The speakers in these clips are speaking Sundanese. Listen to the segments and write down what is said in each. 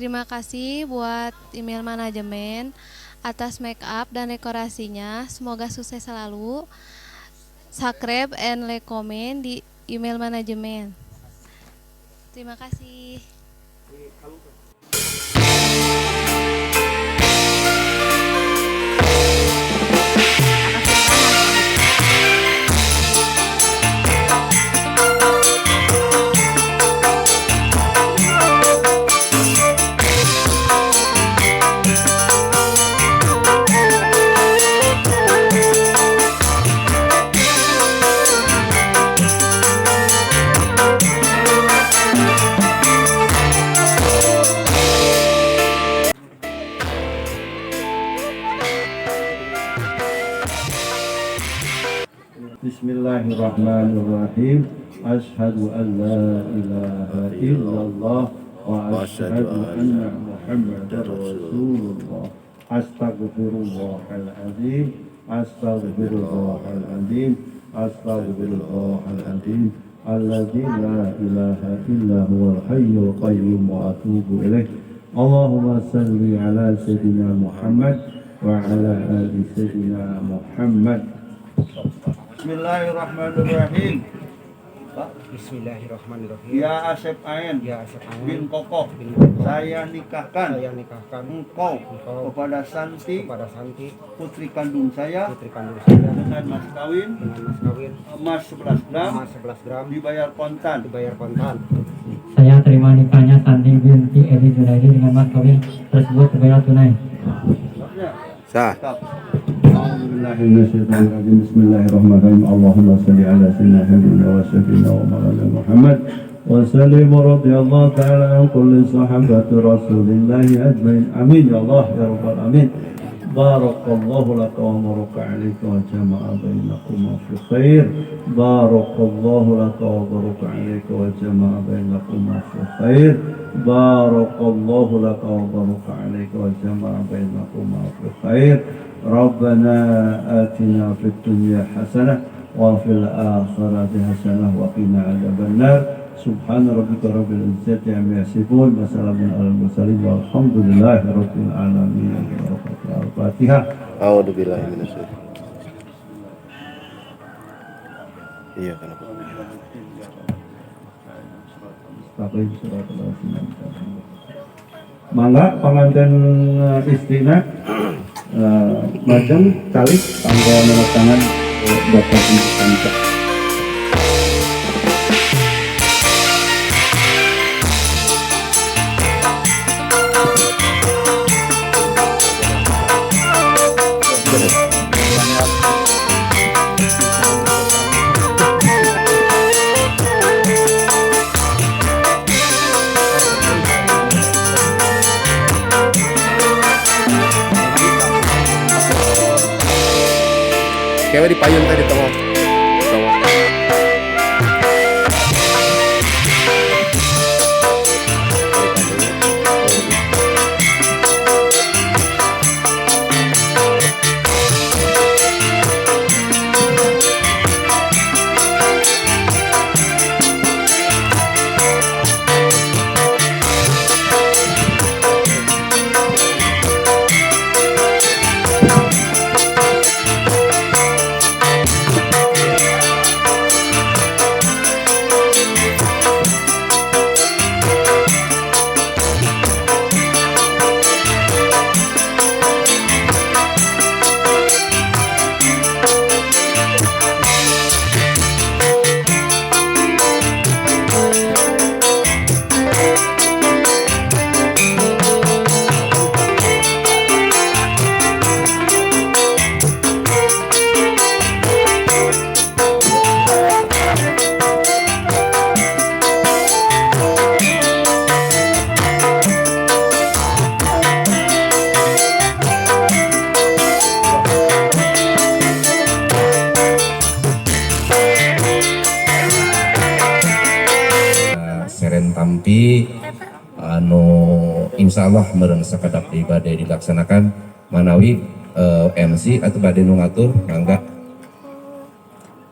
Terima kasih buat email manajemen atas make up dan dekorasinya. Semoga sukses selalu. Subscribe and like comment di email manajemen. Terima kasih. Bismillahirrahmanirrahim. Asyhadu an la ilaha illallah wa asyhadu anna Muhammadar Rasulullah. Astaghfirullahaladzim, astaghfirullahaladzim, astaghfirullahaladzim. Alladzi la ilaha illa huwal hayyul qayyum wa atubu ilaih. Allahumma salli ala sayyidina Muhammad wa ala ali sayyidina Muhammad. Bismillahirrahmanirrahim. Bismillahirrahmanirrahim. Ya Asep Aen Ya Asep Aen bin Kokoh, bin Kokoh, saya nikahkan saya nikahkan engkau engkau kepada Santi, kepada Santi, putri kandung saya, putri kandung saya, dengan mas kawin dengan mas kawin emas 11 gram, emas 11 gram, dibayar kontan. Dibayar kontan. Saya terima nikahnya Santi binti Edi Junaidi dengan mas kawin tersebut dibayar tunai. Ya, Sah. tetap. A'udzubillahi. Bismillahirrahmanirrahim. Allahumma shalli ala sayyidina habibina wa sayyidina wa maulana Muhammad wa sallim wa radhiyallahu ta'ala an kulli sahabati rasulillahi ajmain. Amin ya Allah ya rabbal alamin. Barakallahu laka wa baraka alaika wa jama'a bainakuma fi khair. Barakallahu laka wa baraka alaika wa jama'a bainakuma fi khair. Barakallahu laka wa baraka alaika wa jama'a bainakuma fi khair. Rabbana atina fid dunya hasanah wa fil akhirati hasanah wa qina adzabannar. Subhana rabbika rabbil izzati amma yasifun wa salamun alal mursalin walhamdulillahi rabbil alamin. Al-Fatihah. A'udzu billahi minasyaitonir. Iya, kenapa? Mangga pengantin istrina majeng calik kanggo tangan bapak nikah. Kayaknya di payung tadi tengok. Tengok. Seren tampi anu insyaallah meureun sakedap deui bade dilaksanakan manawi MC atau bade nu ngatur mangga.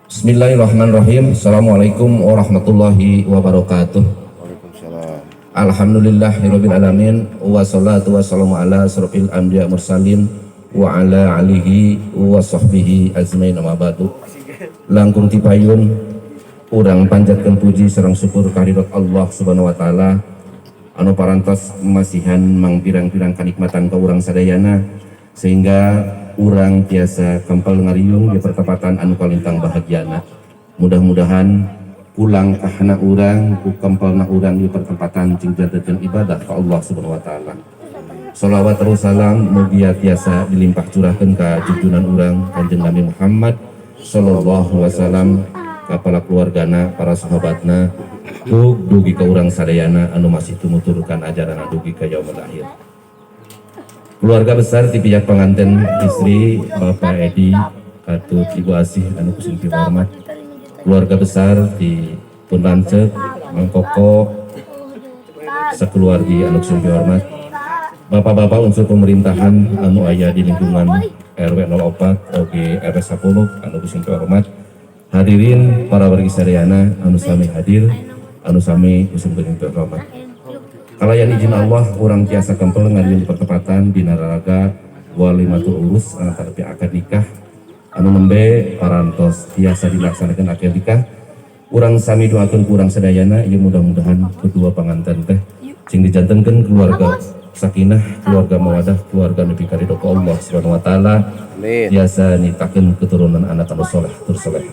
Bismillahirrahmanirrahim. Assalamualaikum warahmatullahi wabarakatuh. Waalaikumsalam. Alhamdulillahirabbil alamin, wassalatu wassalamu ala asrofil anbiya mursalin wa ala alihi wa sahbihi ajmain, amma ba'du. Langkung tipayun urang panjatkeun puji sareng syukur kehadirat Allah Subhanahu wa taala anu parantos masihan mangpirang-pirang kanikmatan ka urang sadayana sehingga urang tiasa kempel ngariung di pertepatan anu kalintang bahagiana. Mudah-mudahan pulang kahana urang ku kempelna urang di pertempatan cing jantenkeun ibadah ka Allah Subhanahu wa taala. Salawat terus salam mugia tiasa dilimpah curahkeun ka junjunan urang Kanjeng Nabi Muhammad sallallahu alaihi wasallam, ka para keluargana, para sahabatna, dugi ka urang sadayana anu masih tumuturkan ajaran dugi ka yaumul akhir. Keluarga besar di pihak pengantin istri Bapak Edi katut Ibu Asih anu ku sim hormat, keluarga besar di pun lanceuk Mang Koko sekeluarga anu ku sim hormat, bapak-bapak unsur pemerintahan anu aya di lingkungan RW 04 oge RW 10 anu ku sim hormat, hadirin para wargi sadayana anu sami hadir anu sami ku sim hormat. Kalayan izin Allah urang tiasa kempel ngariung pertepatan dina raraga walimatul urus antara pihak akad nikah anu nembe parantos tiasa dilaksanakan akad nikah. Urang sami doakeun ku urang sadayana ieu, mudah-mudahan kedua panganten teh sing dijantenkeun keluarga sakinah, keluarga mawadah, keluarga nepi ka ridho Allah Subhanahu wa taala. Amin. Tiasa nitakeun keturunan anak anu soleh tur soleh.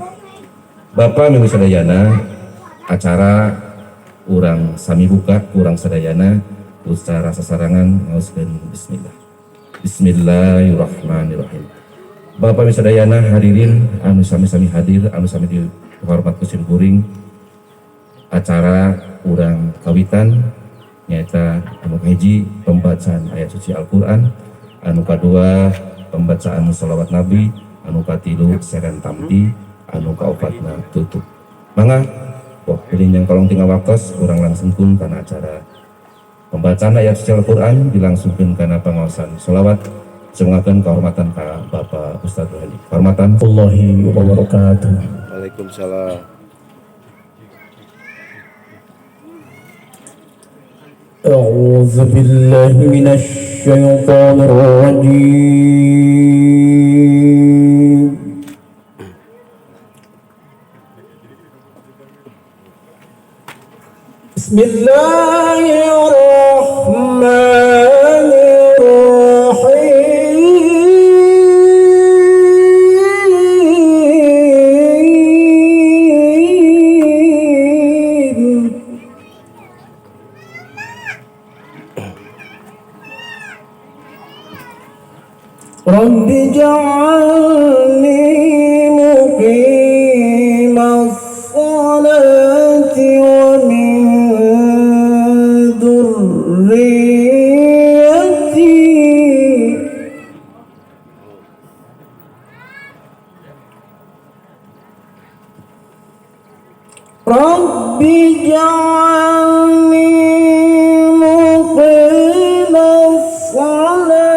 Bapak Minggu sadayana, acara urang sami buka urang sadayana secara sasarangan ngaoskeun bismillah. Bismillahirrahmanirrahim. Bapak Ibu sadayana, hadirin anu sami-sami hadir anu sami dihormat ku simkuring, acara urang kawitan nyaeta anu kahiji pembacaan ayat suci Al-Qur'an, anu kadua pembacaan sholawat Nabi, anu katilu seren tampi, anu kaopatna tutup. Mangga wah pilih yang kolong tinggal waktos, urang langsungkeun kana acara pembacaan ayat suci Al-Qur'an dilangsungkeun kana pengaosan sholawat. Semangakeun kehormatan ka Bapak Ustadz Rohani. Kehormatan. Warahmatullahi wabarakatuh. Waalaikumsalam. أعوذ بالله من الشيطان الرجيم. بسم الله الرحمن الرحيم. رب اجعلني مقيم الصلاة ومن ذريتي. رب اجعلني مقيم الصلاة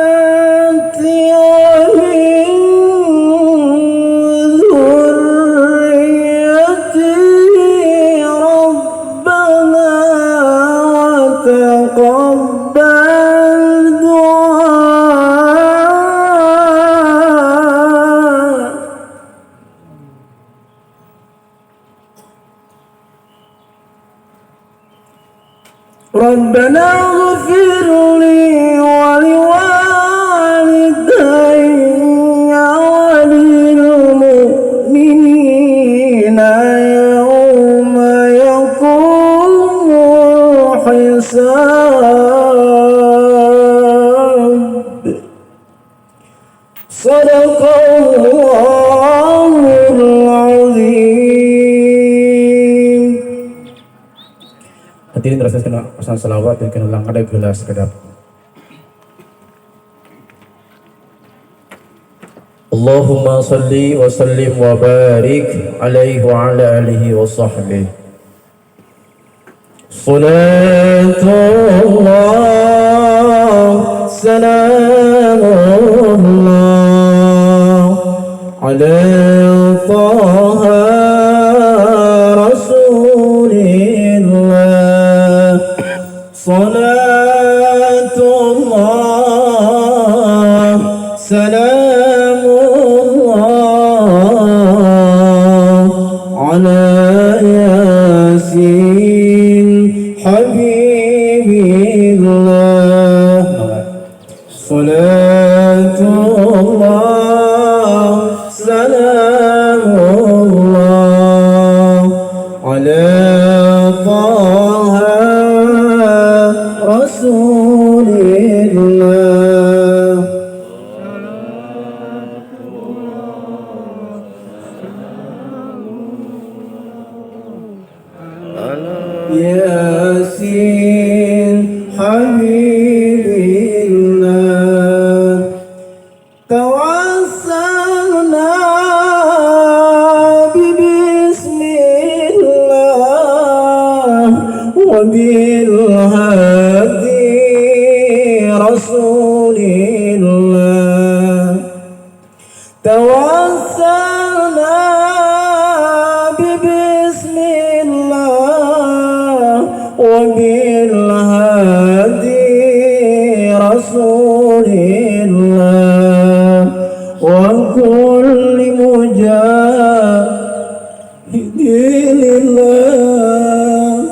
ومن ذريتي ربنا وتقبل دعاء. ربنا اغفر لي ولوالدي وللمؤمنين يوم يقوم الحساب. صدق الله العظيم. Hadirin rasa kena pesan salawat dan kena ulang ada gula sekedap. Allahumma salli wa sallim wa barik alaihi wa ala alihi wa sahbihi. Salatullah, salamullah ala Taha Rasulillah. سلام الله على ياسين حبيب الله. صلاة الله سلام الله على طه رسول الله. ياسين حبيب الله. توسلنا ببسم الله وبالهادي رسول الله. توسلنا ببسم الله وبالهادي رسول الله وكل مجاهد لله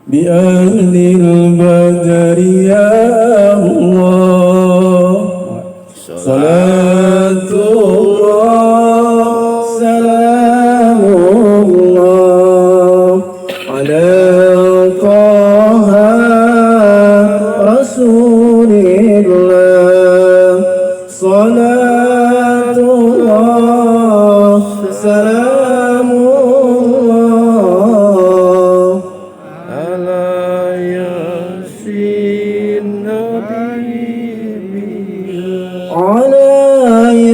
بأهل البدر يا الله. صلاة الله سلام الله على طه رسول الله. صلاة الله سلام الله على ياسين حبيبي على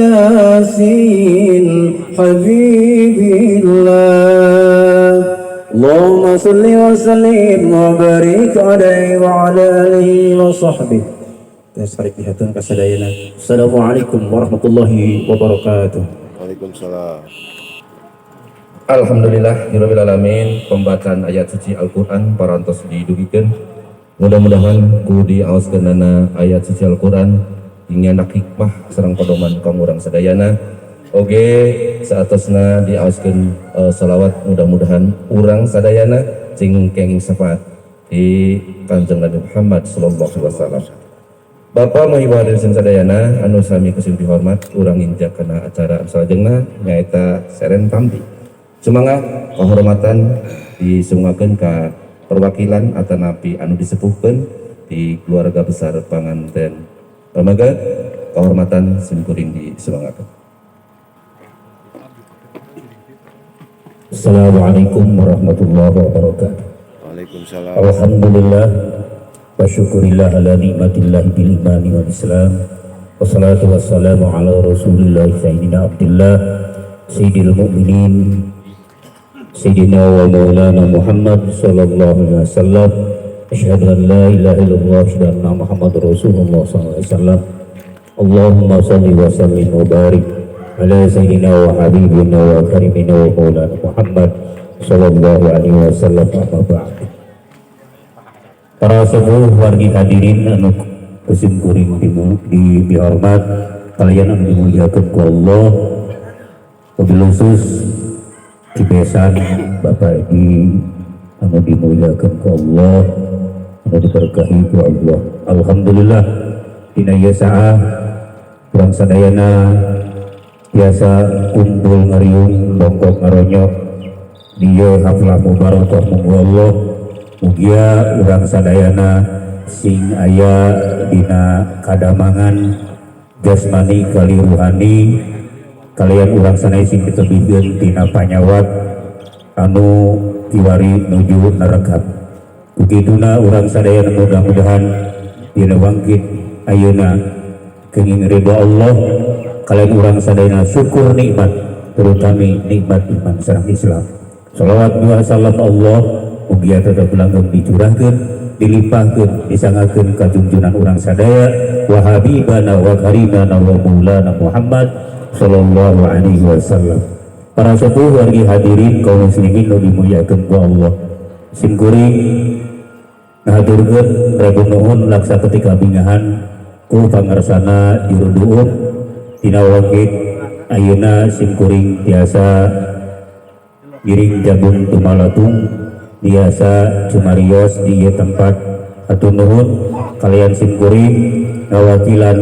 ياسين حبيب الله. اللهم صل وسلم وبارك عليه وعلى آله وصحبه. Tarik dihatun kasadayana. Assalamualaikum warahmatullahi wabarakatuh. Waalaikumsalam. Alhamdulillah rabbil alamin, pembacaan ayat suci Al-Qur'an parantos didugikeun. Mudah-mudahan ku diaoskeunana ayat suci Al-Qur'an nyandak hikmah sareng pedoman kanggo urang sadayana. Oge saatosna diaoskeun selawat, mudah-mudahan urang sadayana cing kenging syafaat di Kanjeng Nabi Muhammad sallallahu alaihi wasallam. Bapak Ibu hadirin sadayana anu sami ku sim dihormat, urang nginjak kana acara salajengna nyaeta seren tampi. Sumangga kehormatan disumanggakeun ka perwakilan atanapi anu disepuhkeun di keluarga besar panganten Remaga, kehormatan simkuring disumanggakeun. Assalamualaikum warahmatullahi wabarakatuh. Waalaikumsalam. Alhamdulillah wa syukurillah ala nikmatillah bil imani wal islam. Wassalatu wassalamu ala rasulillah sayyidina Abdullah sayyidil mu'minin sayyidina wa maulana Muhammad sallallahu alaihi wasallam. Asyhadu an la ilaha illallah asyhadu anna Muhammadar Rasulullah sallallahu alaihi wasallam. Allahumma salli wa sallim wa barik ala sayyidina wa habibina wa karimina wa maulana Muhammad sallallahu alaihi wasallam. Amma ba'd. Para sepuh wargi hadirin anu kusim kuring dihormat kalian anu dimuliakeun ku Allah, wabil khusus kibesan Bapak Edi anu dimuliakeun ku Allah, anu diberkahi ku Allah. Alhamdulillah dina ieu saah urang sadayana biasa kumpul ngariung bongkok ngaronyok di ieu haflah mubarakah munggu Allah. Mugia urang sadayana sing aya dina kadamangan jasmani kali ruhani, kalian urang sadaya sing ditebihkeun tina panyawat anu kiwari nuju neraka. Kukituna urang sadayana mudah-mudahan dina bangkit ayeuna kenging ridho Allah, kalian urang sadayana syukur nikmat terutami nikmat iman sareng Islam. Salawat wa salam Allah mugia tetep langgeng dicurahkeun, dilimpahkeun, disangakeun ka junjunan urang sadaya wa habibana wa karimana wa maulana Muhammad sallallahu alaihi wasallam. Para sepuh wargi hadirin kaum muslimin nu dimuliakeun ku Allah, simkuring ngahaturkeun ragu nuhun laksa ketika bingahan Ku pangersana juru duun dina wangkit ayeuna simkuring tiasa ngiring jabung tumalatung biasa cumarios di ieu tempat. Hatur nuhun kalian simkuring ngawakilan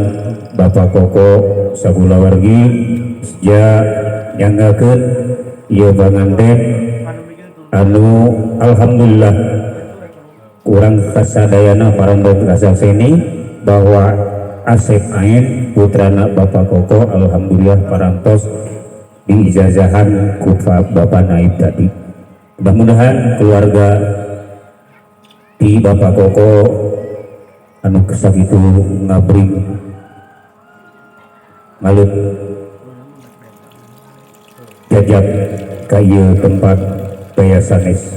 Bapak Koko sagulawargi seja nyanggakeun ieu panganten anu alhamdulillah kurang kasadayana paranggon kasakseni bahwa Asep Ain putrana Bapak Koko alhamdulillah parantos diijazahan ku Bapak Naib tadi. Mudah-mudahan keluarga di Bapak Koko anu sakitu ngabring ngalut jajak ka ieu tempat daya sanes,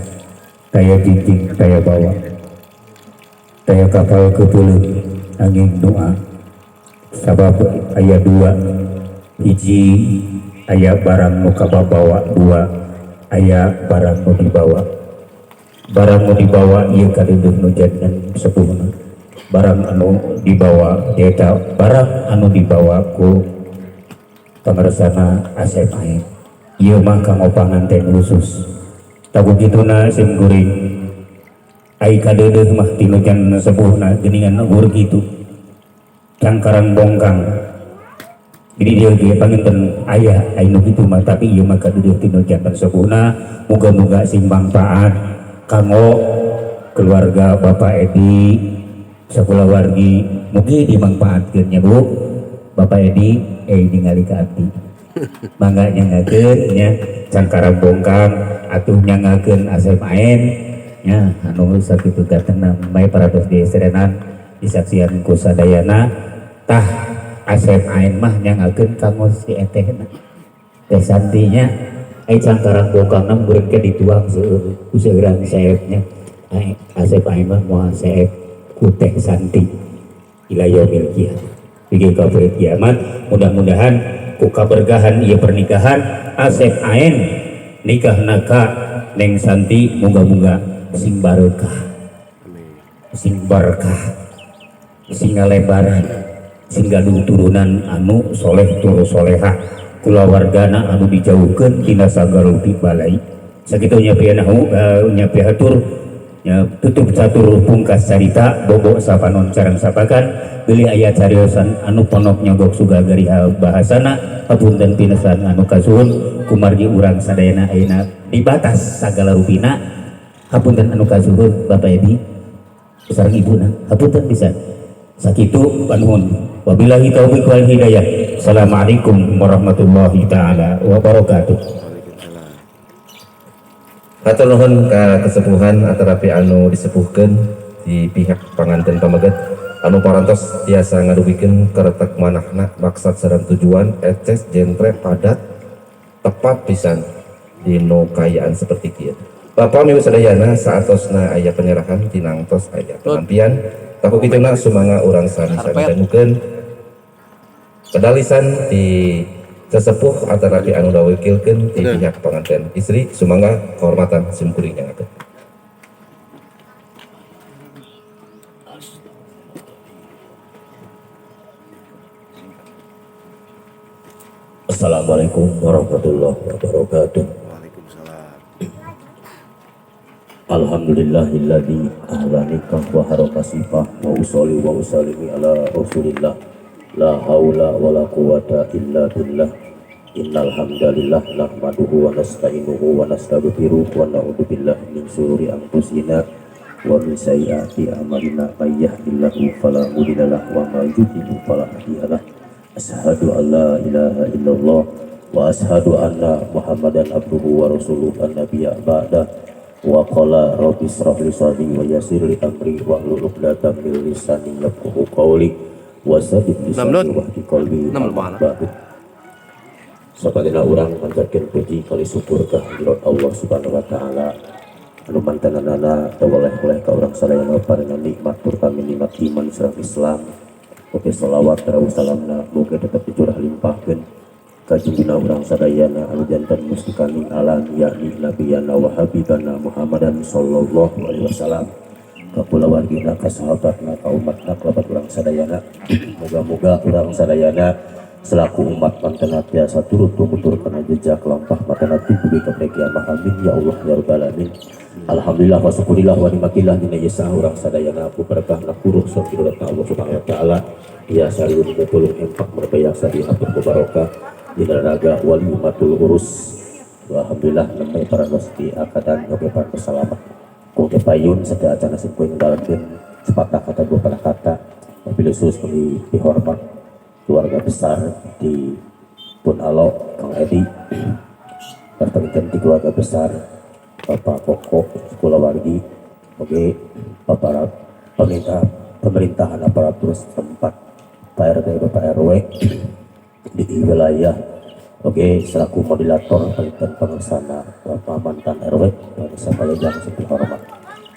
daya jinjing, daya bawa, daya kapal kepulung angin doa. Sabab aya dua, hiji aya barang nu kababawa, dua aya barang nu dibawa. Barang nu dibawa ieu kadeudeuh nu janten sepuhna. Barang anu dibawa eta barang anu dibawa ku pangersana Asep Ain. Ieu mah kanggo panganten khusus. Taku kituna sim kuring ai kadeudeuh mah tinu janten sepuhna geuningan ukur kitu. Cangkarang bongkang. Jadi dia ge panginten aya ai nu kitu mah, tapi ieu mah kadeudeuh tinu janten sepuhna. Muga-muga sing mangfaat kanggo keluarga Bapak Edi sakulawargi, mugi dimangfaatkeun nya Bu. Bapak Edi ningali ka abdi. Mangga nyangakeun nya cangkarang bongkang atuh nyangakeun Asep Ain nya anu sakitu gantengna mae paratos diesrenan disaksian ku sadayana. Tah Asep Ain mah nyangakeun kanggo si etehna teh Santinya. Ai cangkarang bongkangna meureun ke dituang seueur ku seueuran seepnya. Ai Asep Ain mah moal seep ku teh Santi ila yaumil kiamat. Bigi ka poe kiamat mudah-mudahan ku kaberkahan ieu pernikahan Asep Ain nikah naka Neng Santi muga-muga sing barokah, sing berkah, sing ngalebaran, sing gaduh turunan anu soleh turu solehah, kulawargana anu dijauhkeun tina sagala balai. Sakitu nyapi nahu, nyapi hatur, ya, tutup catur pungkas carita bobo sapanon carang sapakan beli aya cariosan anu ponok nyogok suga gariha bahasana hapunten pinesan anu kasuhun kumargi urang sadayana ayeuna dibatas sagala rupina. Hapunten anu kasuhun Bapak Edi sareng ibuna hapunten pisan. Sakitu panuhun, wabillahi taufik wal hidayah. Assalamualaikum warahmatullahi taala wabarakatuh. Hatur nuhun ka kesepuhan atarapi anu disepuhkeun di pihak panganten pameget anu parantos tiasa ngadugikeun keretek manahna maksad sareng tujuan eces jentre padat tepat pisan dinu kaayaan seperti kieu. Bapak Ibu sadayana saatosna aya penyerahan tinangtos aya penampian taku kituna sumangga urang sami-sami dangukeun pedalisan di sesepuh atanapi anu dawakilkeun ti pihak panganten istri. Sumangga kehormatan simkuring nyangakeun. Assalamualaikum warahmatullahi wabarakatuh. Waalaikumsalam. Alhamdulillahilladzi ahla nikah wa haraka sifah wa usolli wa usallimi ala rasulillah. La haula wa la quwata illa billah. Innal hamdalillah nahmaduhu wa nasta'inuhu wa nastaghfiruh wa na'udzu billahi min syururi anfusina wa min sayyiati a'malina. May yahdihillahu fala mudhillalah wa may yudlil fala hadiyalah. Asyhadu an la ilaha illallah wa asyhadu anna Muhammadan abduhu wa rasuluhu an-nabiyya ba'da. Wa qala rabbi israh li sadri wa yassir li amri wahlul 'uqdatam min lisani yafqahu qawli wa saddid lisani wahdi qalbi. Sapadina urang panjatkeun puji kali syukur ka hadirat Allah Subhanahu wa taala anu mantananana tawaleh-oleh ka urang sadayana paringan nikmat terutama nikmat iman sareng Islam. Oke selawat terus salamna muga tetep dicurah limpahkeun ka junjungan urang sadayana anu janten mustikaning alam yakni nabiyana wa habibana Muhammadan sallallahu alaihi wasallam. Ka kulawargina, ka sahabatna, ka umatna, kalabat urang sadayana. Moga-moga urang sadayana selaku umat mantena tiasa turut tumutur kana jejak lampah mata Nabi dugi ka kiamah. Amin ya Allah ya rabbal alamin. Alhamdulillah wa syukurillah wa nikmatillah, dina jasa urang sadayana ku berkah kuruh sok Allah Subhanahu wa taala biasa liun mupulung empak merbayaksa di atur barokah dina raga walimatul urus. Alhamdulillah namanya parantos di akadan oge parantos salamat ku payun sateuacanna. Sim kuring dalamkeun sepatah kata dua patah kata, mobil khusus kami dihormat keluarga besar di pun alo Kang Edi, pertanyaan di keluarga besar Bapak Koko kulawargi, oke Bapak pemerintah, pemerintahan aparatur setempat, Pak RT, Bapak RW di wilayah, oke selaku moderator dan pengersana Bapak mantan RW dan saya yang hormat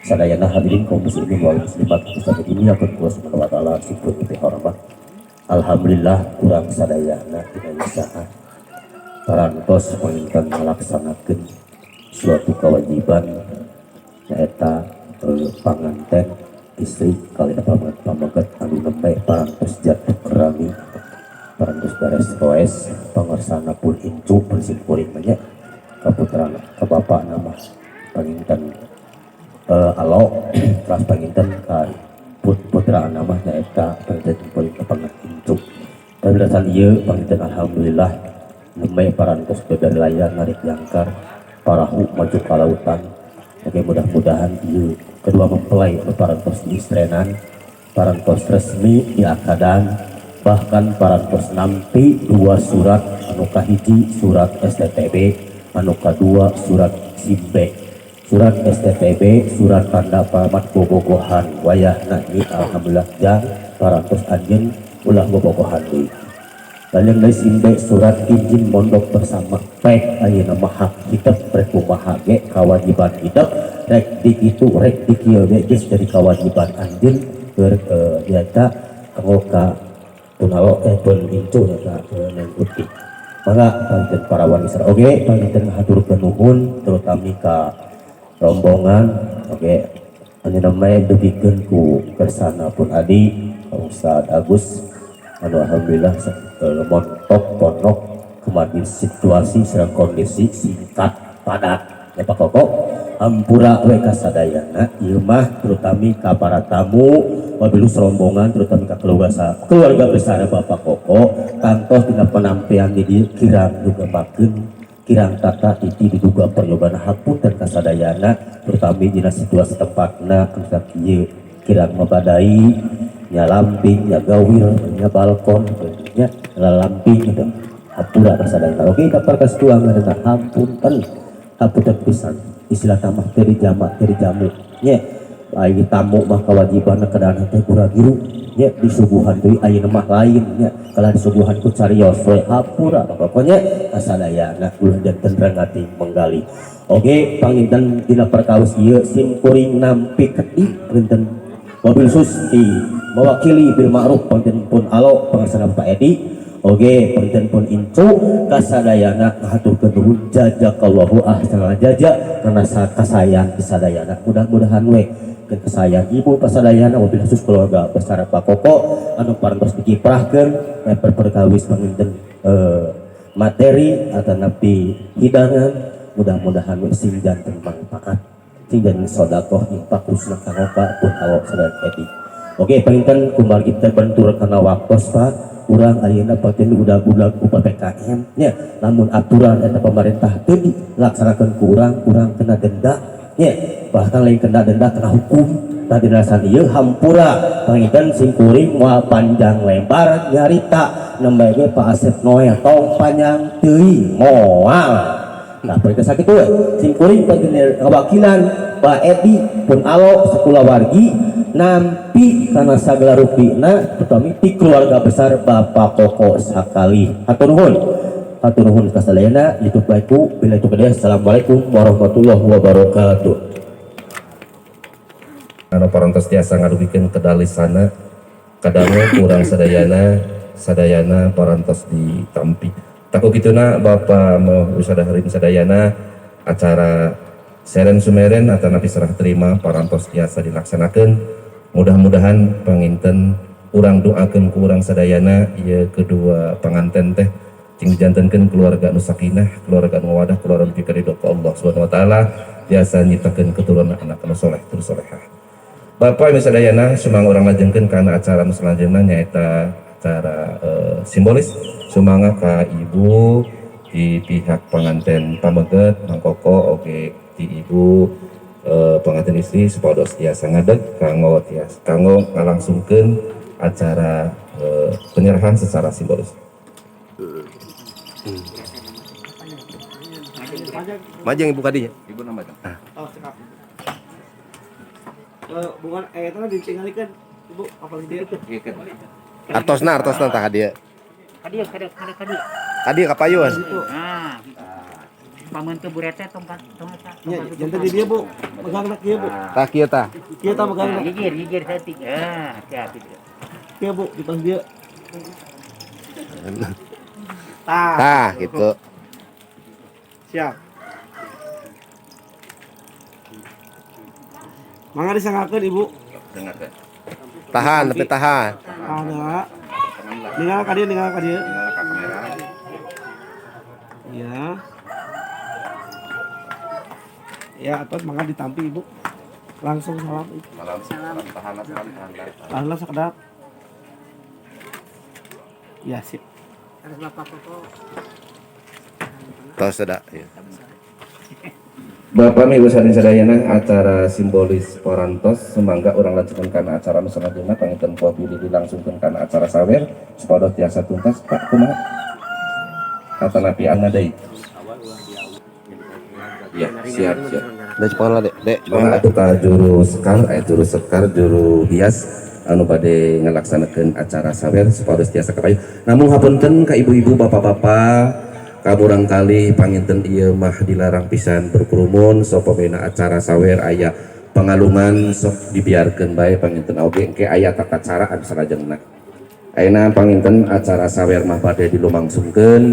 sadayana hadirin kaum muslimin wal muslimat bisa ini akan Allah Subhanahu wa taala sipun hormat. Alhamdulillah kurang sadayana dina usaha parantos panginten ngalaksanakeun suatu kewajiban, nyaeta panganten istri kali pameget pameget anu nembe parantos jatuh kerami, parantos beres roes. Pangersana pun incu sim kuring nya kaputra ka bapak nama panginten alo kelas, panginten ka putra nama nyaeta panginten kuring kapangat incu. Tapi dasar ieu panginten alhamdulillah nembe parantos dari layar narik jangkar parahu maju ke lautan. Oke, mudah-mudahan ieu kedua mempelai anu parantos diistrenan, parantos resmi diakadan, bahkan parantos nampi dua surat, anu kahiji surat STTB, anu kadua surat SIM B. Surat STTB surat tanda paramat bobogohan, wayahna ini alhamdulillah jang parantos anjeun ulah bobogohan deui. Lalu dari SIM B surat izin mondok bersama. Pek ayeuna mah hak hidup, rek kumaha ge kewajiban hidup, rek di kitu rek di kieu ge geus jadi kewajiban anjeun keur nyaeta kanggo ka punalo pun incu nyaeta Neng Uti. Mangga panginten para wargi sareng oge panginten ngahaturkeun nuhun terutami ka rombongan oge anu namanya dugikeun ku kersana pun adi Ustaz Agus anu alhamdulillah montok ponok kemarin situasi serang kondisi singkat padat ya. Pak Koko, ampura we kasadayana ieu mah, terutami ka para tamu wabil rombongan, terutama ka keluarga keluarga besar Bapak Koko. Kantos dina penampian di dieu kirang dugemakeun, kirang tata titi diduga peryogan, hapunten kasadayana, terutama dina situasi tempatna anu kieu kirang mabadai nya, lamping nya, gawir nya, balkon nya, lamping gitu. Hampura kasadayana. Oke, kapar kasuangan eta hapunten, hapunten pisan. Istilah tamah teu dijama, teu dijamu nya. Ai tamu mah kewajiban keadaan teh gura-giru nya, disuguhan deui. Ayeuna mah lain nya, kalah disuguhan ku carios we. Hampura pokoknya kasadayana, ulah janten rengati menggali. Oke, panginten dina perkawis ieu sim kuring nampi kedik panginten wabil khusus di mewakili bil ma'ruf panginten pun alo pangersana Pak Edi, oke panginten pun incu kasadayana ngahaturkeun nuhun, jazakallahu ahsanal jaza karena kasayan kasadayana. Mudah-mudahan we ke kesayan ibu pasadayana wabil khusus keluarga besar Pak Koko anu parantos dikiprahkeun perkawis panginten materi atau napi hidangan, mudah-mudahan we sing janten manfaat, sing janten sedekah infak khususna kanggo Pak pun alo sadaya Edi. Oke, panginten kumargi terbentur karena waktos Pak, urang ayeuna paten udah-udah ku PPKM nya, lamun aturan eta pemerintah teu dilaksanakeun ku urang, urang kena denda nya, bahkan lain kena denda, kena hukum. Tadi alasan ieu hampura panginten sim kuring moal panjang lebar nyarita, nembe ge Pak Asep Noel tong panjang teuing moal. Nah, panginten sakitu we sim kuring panginten ngawakilan Pak Edi pun alo sakulawargi nampi karena sagala rupina, terutama di keluarga besar Bapak Koko sakali. Hatur nuhun, hatur nuhun kasadayana. Ditutup ku bila itu kedua, assalamualaikum warahmatullahi wabarakatuh. Anu parantos tiasa ngadugikeun ke dalisana kadangu kurang sadayana, sadayana parantos ditampi. Tah ku kituna Bapak mau wisadaharin sadayana acara. Seren sumeren atanapi serah terima parantos tiasa dilaksanakan. Mudah-mudahan panginten urang doakeun ku urang sadayana ieu kedua panganten teh cing dijantenkeun keluarga nu sakinah, keluarga nu mawadah, keluarga nu pikaridho ku Allah Subhanahu wa taala, tiasa nyiptakeun keturunan anak anu soleh terus solehah. Bapak Ibu sadayana, sumangga urang lajengkeun kana acara nu selanjutna, nyaeta acara simbolis. Sumangga ka ibu di pihak pengantin pameget Mang Koko oge di ibu pengantin istri supados tiasa ngadeg kanggo tiasa kanggo ngalangsungkeun acara penyerahan secara simbolis. Majeng ibu kadinya. Ibu nama. Ah. Oh, cekap. Bukan eta ditinggalikeun ibu apalagi dia. Artosna artosna tah ka dieu. Ka dieu ka dieu ka dieu. Ka dieu ka payun. Nah. Pameun teu burete tong tong eta. Nya janten di dieu Bu, megangna kieu Bu. Tah kieu tah. Kieu tah megangna. Gigir gigir saeutik. Ah, siap itu. Kieu Bu, di pas dieu. Tah. Tah gitu. Siap. Mangga disanggakeun Ibu. Dengarkan. Tahan, tapi tahan. Tahan heula. Ningal ka dieu, ningal ka dieu. Ningal ka kamera. Iya. Ya, atos mangga ditampi Ibu. Langsung salam Ibu. Salam, salam, tahan lah, salam, tahan lah. Tahan lah sakedap. Ya, sip. Harus Bapak Koko. Tos ada. Ya. Bapak Ibu sadayana, acara simbolis parantos, sumangga urang lanjutkeun kana acara nu salajengna. Panginten poe dilangsungkeun kana acara sawer supados tiasa tuntas. Pak, kumaha atanapi angga deui? Ya, siap, siap. Dek cepat lah, Dek. Dek, cepat Mangga atuh ka juru sekar, juru sekar, juru hias anu bade ngalaksanakeun acara sawer supados tiasa kapayu. Namun hapunten ka ibu-ibu, bapak-bapak, kaburang kali panginten ieu mah dilarang pisan berkerumun. Sok pamina acara sawer aya pangalungan sok dibiarkeun bae, panginten oge engke aya tata cara anu salajengna. Ayeuna panginten acara sawer mah bade dilumangsungkeun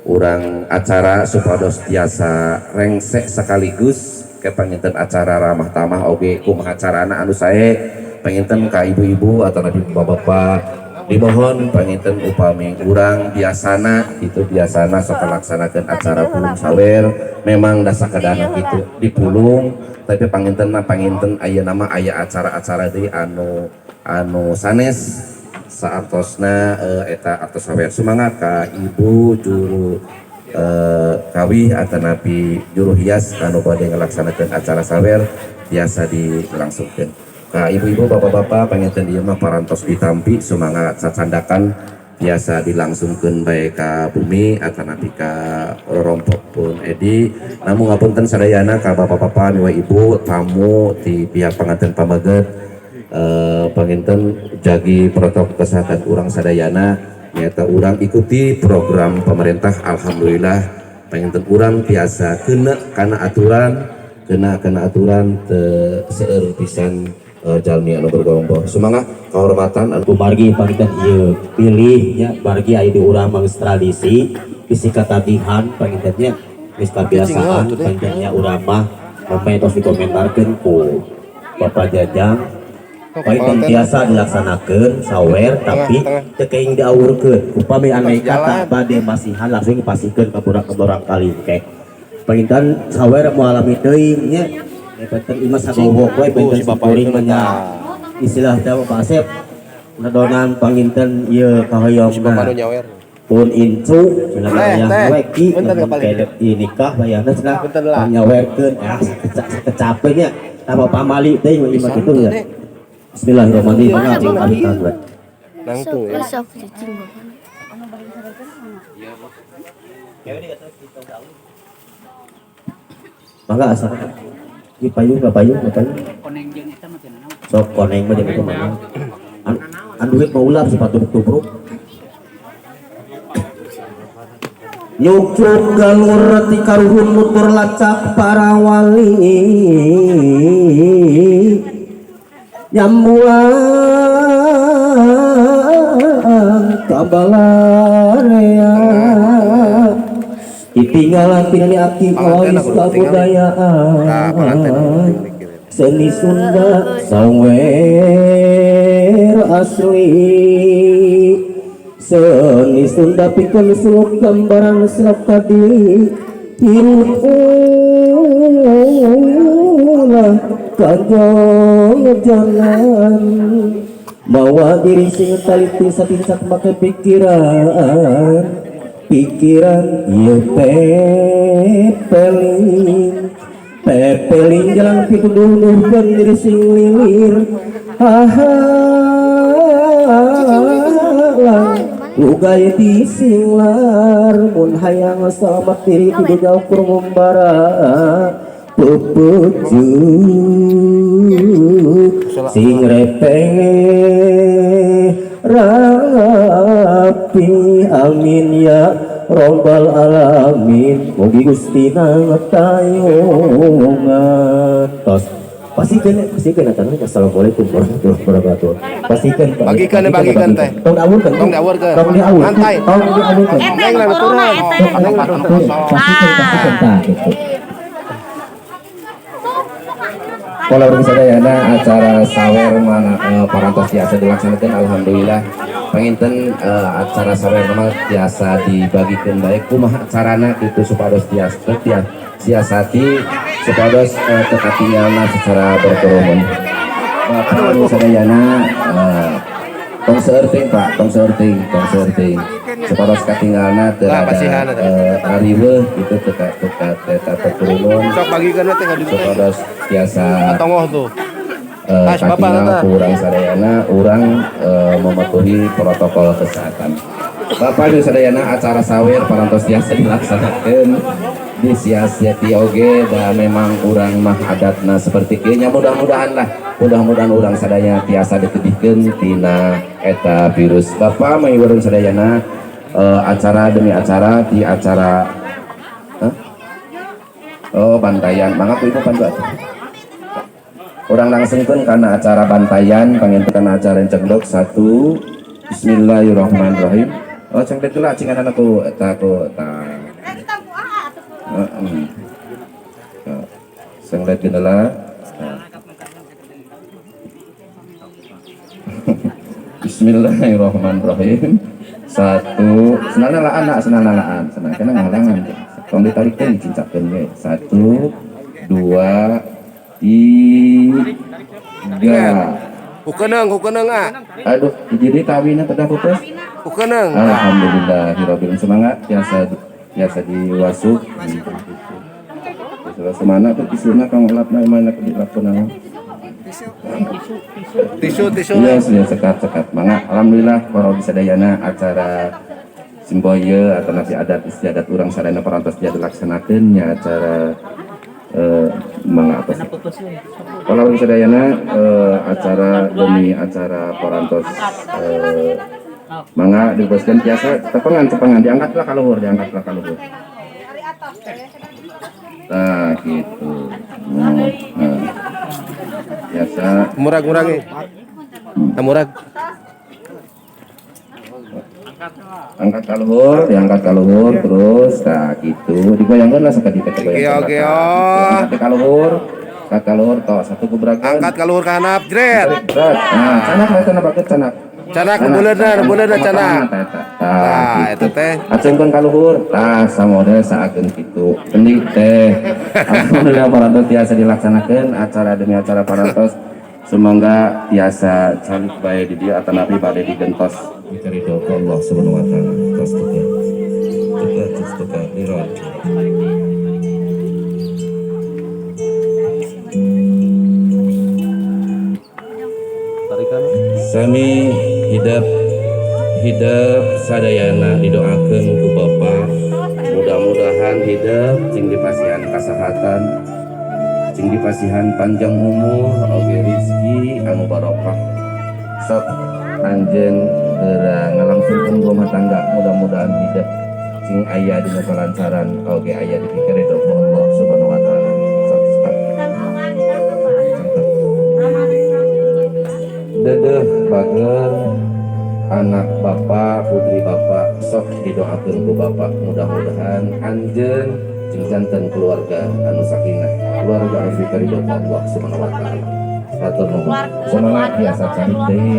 urang acara supados tiasa rengsek sekaligus ke panginten acara ramah tamah oge kumaha carana anu sae. Panginten ka ibu-ibu atau nabi bapak-bapak dimohon panginten upami urang biasana itu biasana sok laksanakeun acara pulung sawer memang dasakadana kitu dipulung, tapi panginten mah panginten aya nama aya acara-acara deui anu anu sanes saartosna eta artos sawer. Semangat ka ibu juru kawih atanapi juru hias anu bade ngalaksanakeun acara sawer biasa dilangsungkeun. Ka ibu-ibu bapak-bapak panginten ieu mah parantos ditampi, semangat sacandakan biasa dilangsungkeun bae ka bumi atanapi ka rorompok pun Edi. Namun ngapunten sadayana ka bapak-bapak miwa ibu tamu di pihak pengantin pameget, panginten jagi protokol kesehatan urang sadayana, nyata urang ikuti program pemerintah. Alhamdulillah panginten urang biasa kena kana aturan, kena kana aturan teu seueur pisan jalmi anu bergerombol. Sumangga kehormatan anu kumargi panginten ieu pilih nya bargi aya di urang mah geus tradisi bisi katatihan panginten nya geus kabiasaan panginten nya urang mah sampai tos dikomentarkeun ku Bapak Jajang. Panginten biasa dilaksanakeun sawer tapi teu keing diawurkeun upami andai kata bade masihan langsung dipasihkeun ka budak-budak kali engke. Panginten sawer moal lami teuing nya panginten ieu mah sagowok we panginten simkuring mah nya istilah teh Pak Asep nadonan panginten ieu kahoyongna pun incu cenah aya we ki nikah bayarna cenah panyawerkeun ah kecape nya tah bapak mali teuing ieu mah kitu nya. Bismillahirrahmanirrahim. Nangtung ya. Mangga asal. Di payung ka payung ka payung. Sok koneng mah jeung itu mah. An duit mau ulah sepatu tubruk. Nyucuk galur ti karuhun nutur lacak para wali. Nyambuang kabalarea. Itu Ditinggalan tina ni aki Panganten waris aku tinggal. Nah, panganten kabudayaan seni Sunda sawer asli seni Sunda pikeun suluk gambaran sulap tadi hirup ulah kajojangan mawa diri sing taliti satincak make pikiran pikiran ieu pepeling pepeling jalan pituduh-duhkeun diri sing lilir hahalang lugay disinglar mun hayang salamat diri kudu jauh kur ngumbara pepejeuk sing repeh rapi amin ya robbal alamin mugi Gusti tayungan tos pastikan pastikan atana. Assalamualaikum warahmatullahi wabarakatuh. Pastikan Bagikan bagikan teh. Tong diawurkeun. Tong diawurkeun. Tong diawurkeun. Santai. Tong diawurkeun. Neng lah turun. Pastikan pastikan tah gitu. Kalau urang sadayana acara sawer mana parantos tiasa dilaksanakan alhamdulillah. Panginten acara sawer mah tiasa dibagikan baik kumaha carana gitu supados tiasa siasati supados teu katinggalna secara berkerumun. Bapak urang sadayana tong seueur Pak, tong seueur teuing, tong seueur teuing. Supados katinggalna teu Lah, ada pasihan eta. Ariweuh gitu teu ka teu ka teu berkerumun. Sok bagikeun teh ka ditu. Supados tiasa Tongoh tuh. Tas bapak katinggal eta. ku urang sadayana urang mematuhi protokol kesehatan. Bapak Ibu sadayana acara sawer parantos tiasa dilaksanakeun disiasati oge da memang urang mah adatna seperti kieu nya mudah-mudahan lah mudah-mudahan urang sadaya tiasa ditebihkeun tina eta virus. Bapak mah urang sadayana acara demi acara di acara. Hah? Oh, bantayan mangga ku ibu pandu atuh. Urang langsungkeun kana acara bantayan panginten kana acara cengdok satu. Bismillahirrahmanirrahim. Oh, cengdek heula cingan ku eta ku eta. Heeh. Senglet heula. Bismillahirrahmanirrahim. Satu, senana laan nak, senana laan, senana kena ngahalangan. Tong ditarikeun dicincakeun we. Satu, dua, tiga. Hukeneung, hukeneung ah. Aduh, jadi tawina pedah pupus. Hukeneung. Alhamdulillah, hirobbil semangat biasa biasa diwasuk. Biasa mana tuh tisuna kang lapna mana dilapna. Tisu tisu. Iya, sudah sekat-sekat. Mangga, alhamdulillah para sadayana acara simboye atau nasi adat istiadat urang sadayana parantos dia dilaksanakeun nya acara mangga atas. Kalau sadayana acara demi acara parantos mangga diboskeun tiasa tepengan tepengan diangkatlah ka luhur, diangkatlah ka luhur. Nah, gitu. Nah, biasa. Murag-murag. Murag. Angkat ka luhur, diangkat ka luhur terus nah gitu. Digoyangkeun lah sakedip teh goyang. Oke, oke, oh. Angkat ka luhur, angkat ka luhur toh satu gebrakan. Angkat ka luhur ka handap, jret. Nah, canak lah canak baget canak. Canak buleudna, buleudna canak. Tah, Tah, eta teh. Acungkeun ka luhur, tah samodel saageun kitu. Penting teh. Alhamdulillah parantos tiasa dilaksanakeun acara demi acara parantos. Semoga tiasa calik bae di dieu atanapi bade digentos. Dikarido ku Allah Subhanahu wa taala. Tos teu. Teu tos teu lirot. Sami hidep hidep sadayana didoakeun ku Bapa. Mudah-mudahan hidep cing dipasihan kasehatan, cing dipasihan panjang umur, oge rizki anu barokah. Sok anjeun geura ngalangsungkeun rumah tangga, mudah-mudahan hidep cing aya dina kalancaran oge aya dipikeun ku Allah Subhanahu wa taala. Sok sok. Dedeh bager. Anak bapak, putri bapak, sok didoakeun ku bapak, mudah-mudahan anjeun sing janten keluarga anu sakinah, keluarga anu dikaridho ku Allah Subhanahu wa taala. Hatur nuhun. Semangat, biasa cari deui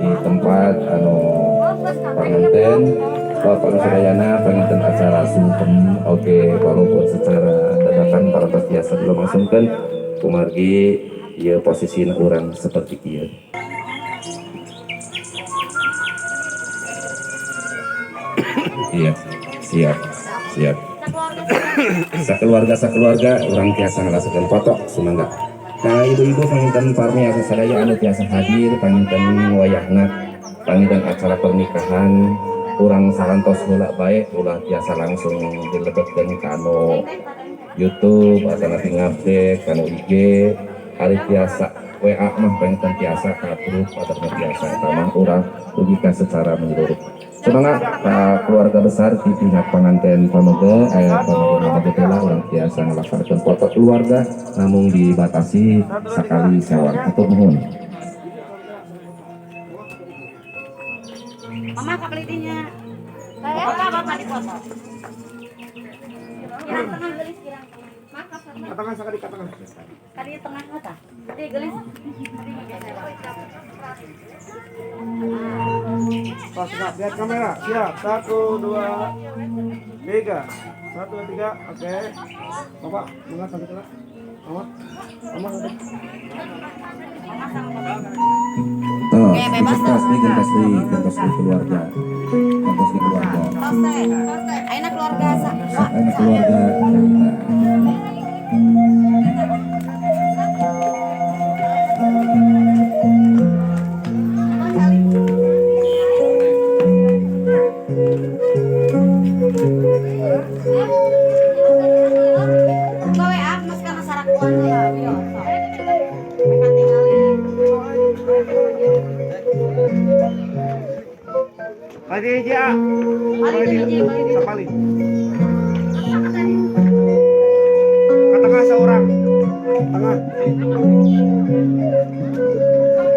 di tempat anu panganten. Bapak sadayana, panginten acara sungkem oke, walaupun secara dadakan parantos biasa dilangsungkeun kumargi ieu posisi urang seperti ieu. Iya, siap, siap. Sakeluarga, sakeluarga urang tiasa ngalasakeun foto, sumangga. Nah, ibu-ibu, panginten parmiasa sadaya anu tiasa hadir, panginten wayahna panginten acara pernikahan urang sarantos heula bae, ulah tiasa langsung dilebetkeun ka anu YouTube atau nanti ngupdate ka anu IG. Ari tiasa WA mah panginten tiasa ka grup atau tiasa eta mah urang dugi ka secara menyeluruh. Semangat ka keluarga besar di pihak pengantin Pamege, Pamege Pamege heula, urang tiasa ngalaksanakeun foto keluarga, namun dibatasi sakali sewang. Hatur nuhun. Mama kapelitinya. Bapak, bapak di foto. Kirang tengah gelis, kirang tengah. Ka tengah sakali, ka tengah. Tadi tengah mata. Tadi gelis. Pas, siap, lihat kamera. Siap. Satu, dua, tiga. Satu, dua, tiga. Oke. Bapak, mangga sampai tengah. Mama, mama sampai. Tuh, gentos deui, gentos deui, gentos deui keluarga. Gentos deui keluarga. Tos teh. Ayeuna keluarga sa. Ayeuna keluarga. Gawe ah, mas kana sarakuan heula, yo. Sok. Mereka tingali. Lagi hiji, ah. Balik hiji, balik hiji. Sapali. Ke tengah seorang. Tengah.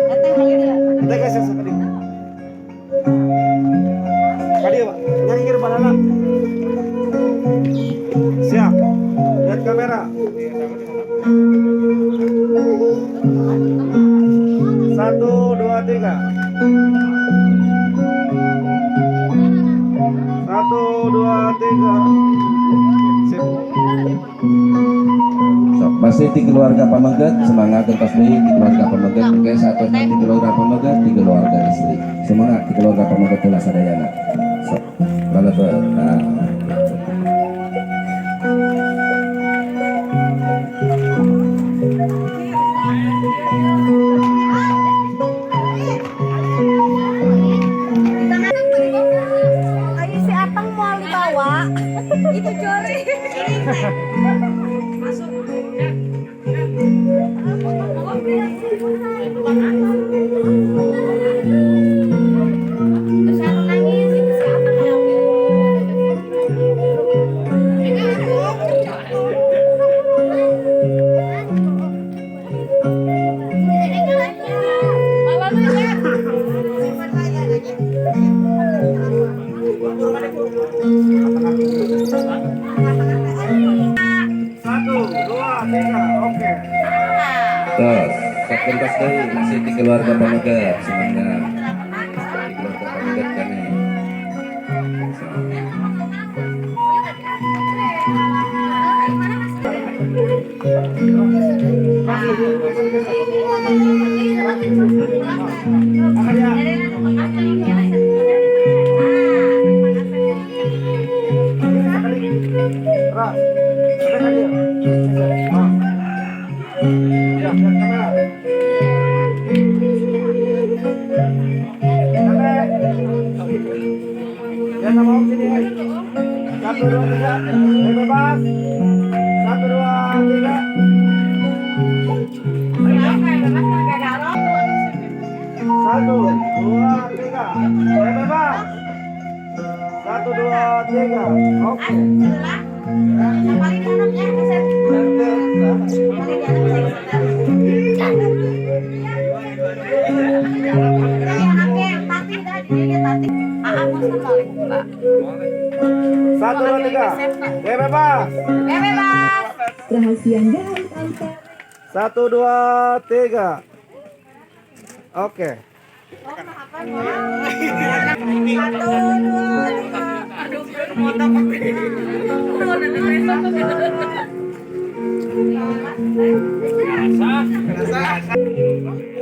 Teteh balik dia. Teteh geus sakali. Ka dieu, Pak. Nyangkir balana. Siap. Lihat kamera. Satu, dua, tiga. Satu, dua, tiga. Sip. Sok, masih di keluarga Pameget, semangat, gentos deui di keluarga Pameget, oke, satu di keluarga Pameget, di keluarga istri. Semangat di keluarga Pameget heula sadayana. Sok, lalebet. Nah. Ayo si Atang mau dibawa. Itu cori. Masuk. Terus aku nangis itu si Atang ngambil. Satu, dua, tiga. Oke. Terus, sok, gentos deui masih di keluarga Pameget, semangat. Di keluarga Pameget kan nih. Sok. Ras. Sampai ka dieu. Ah. Ya, lihat kamera. Sampai. Ya, sama om sini. Satu, dua, tiga. Bebas. Satu, dua, tiga. Satu, dua, tiga. Bebas. Satu, dua, tiga. Oke. Satu, dua, tiga. Ya bebas. Ya bebas. Satu, dua, tiga. Oke. Satu, dua, tiga. Aduh, mau tapak.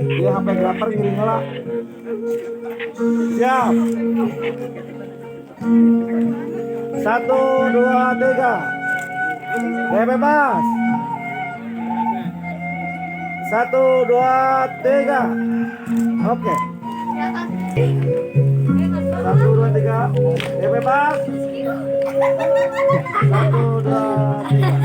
Dia HP graper ngiring lah. Siap. Satu, dua, tiga. Ya bebas. Satu, dua, tiga. Oke. Satu, dua, tiga. Ya bebas. Satu, dua, tiga.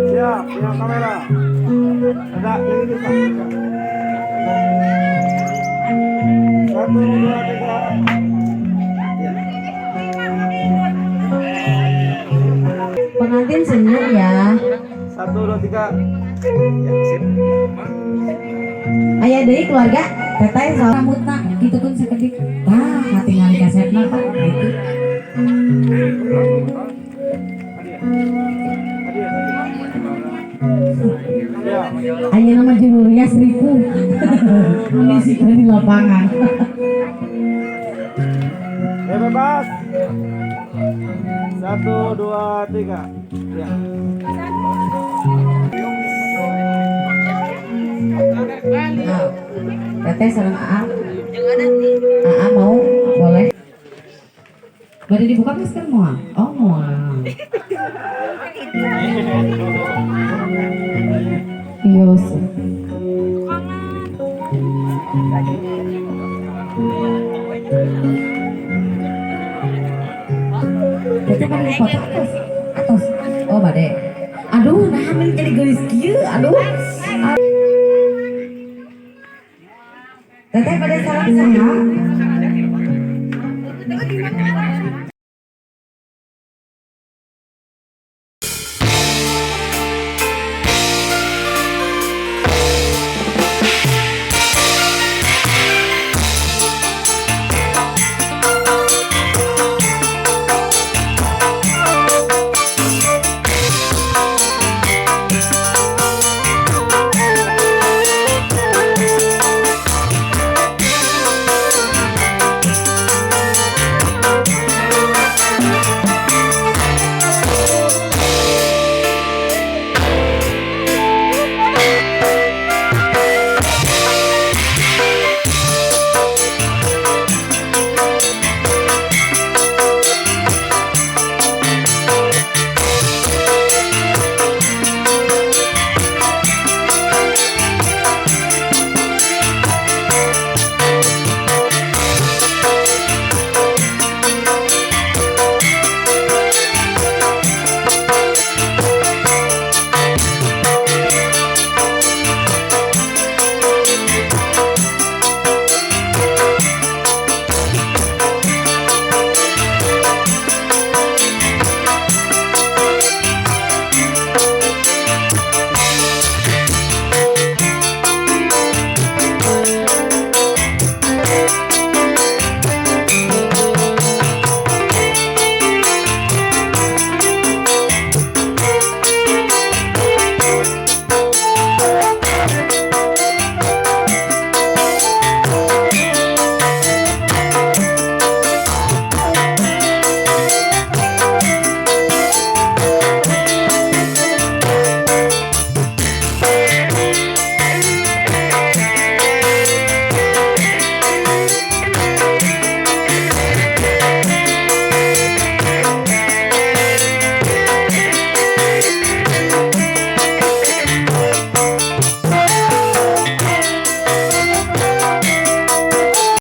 Siap, siap kamera. Ada ini Pak. Satu, dua, tiga. Ya. Pengantin senyum ya. Satu, dua, tiga. Ya, sip. Ayah deui keluarga, teteh sama rambutna kitu pun sakedik. Tah, katingali kasepna Pak gitu. Aya nama jururnya seribu. Misi di lapangan. Ya bebas. Satu, dua, tiga. Ya. Teteh sareng Aa. Aa mau boleh. Bade dibuka masker moal? Oh moal. Yos. Teteh kan di foto atas, atas. Oh bade. Aduh, nah men jadi geulis kieu, aduh. Teteh pada salam saha?